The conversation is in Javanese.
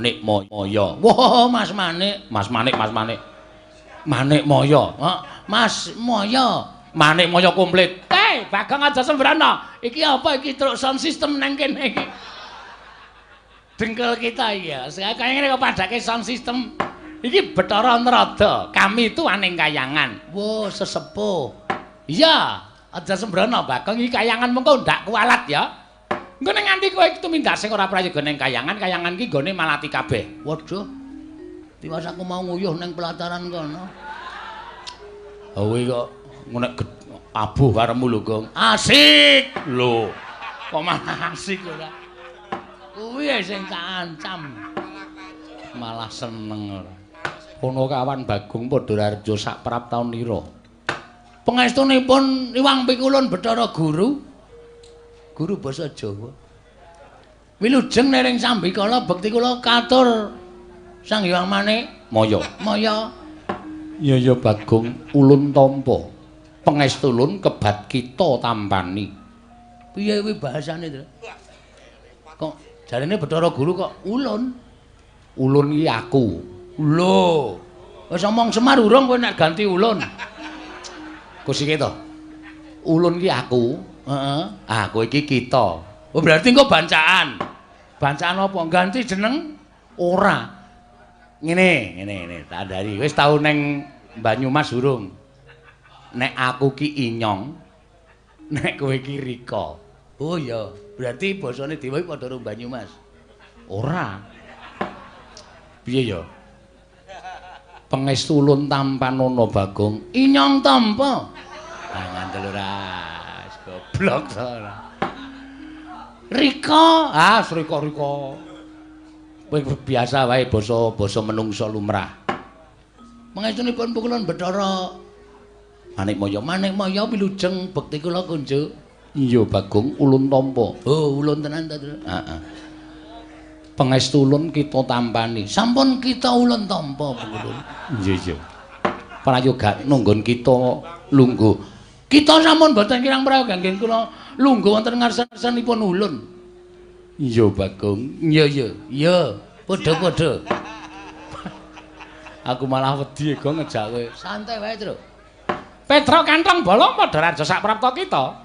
Manik Moyo. Wah, Mas Manik, Mas Manik, Mas Manik. Manik Moyo. Mas Moyo. Manik Moyo komplit. Hei, Bagong aja sembrono. Iki apa iki truk sound system nang kene iki? Dengkel kita iki ya. Kaya ngene kok padake sound system. Iki Bathara Narada. Kami itu aning kayangan. Wah, sesepuh. Iya, aja sembrono Bagong iki kayangan mengko ndak kualat ya. Engko nek nganti kowe tumindak sing ora prayoga ning kayangan, kayangan ki nggone malati kabeh. Waduh. Tiwas aku mau nguyuh ning pelataran kono. Kowe kok nek abuh karepmu lho, Gong. Asik. Lho. Kok malah asik ora? Kuwi sing tak ancam. Malah seneng ora. Kono kawan Bagong padha raja sak prap taun ira. Pangestunipun Iwang Pikulun Bathara Guru. Guru basa Jawa. Wilujeng nering sambikala bekti kula katur Sang Hyang Manik Maya. Maya. Iya ya Bagong ulun tampa. Pangestulun kebat kita tampani. Piye kuwi bahasane, Tru? Kok jarene Bathara Guru kok ulun? Ulun iki aku. Lho. Wis omong Semar urung kowe nek ganti ulun. Kusike to. Ulun iki aku. Heeh. Ah, kowe iki kita. Oh, berarti engko bancaan. Bancaan apa? Ganti jeneng? Ora. Ngene, ngene, ngene, tak andhari. Wis tau neng Banyumas urung? Nek aku ki Inyong, nek kowe ki Rika. Oh iya, berarti basane dhewe padha karo Banyumas. Ora. Piye ya? Pangestu ulun tampanana Bagong. Inyong tampa. Ah, ngandel ora. Goblok to ora. Rika, ah Rika-Rika. Kowe biasa wae basa-basa menungsa lumrah. Pangestunipun pukulun Bathara Manik Maya, Manik Maya wilujeng bekti kula kunjuk. Iya Bagong, ulun tampa. Oh, ulun tenan ta, Tru? Heeh. Pangestu ulun kita tampani. Sampun kita ulun tampa pukulun. Iya iya. Prayoga nunggon kita lungguh. Kita sampun boten kirang prayoga nggih kula lungguh wonten ngarsanipun ulun. Iya Bagong. Iya iya. Iya, padha-padha. Aku malah wedi Gong ngejak kowe. Santai wae, Tru. Petruk kantong bolong padha raja sak prapta kita.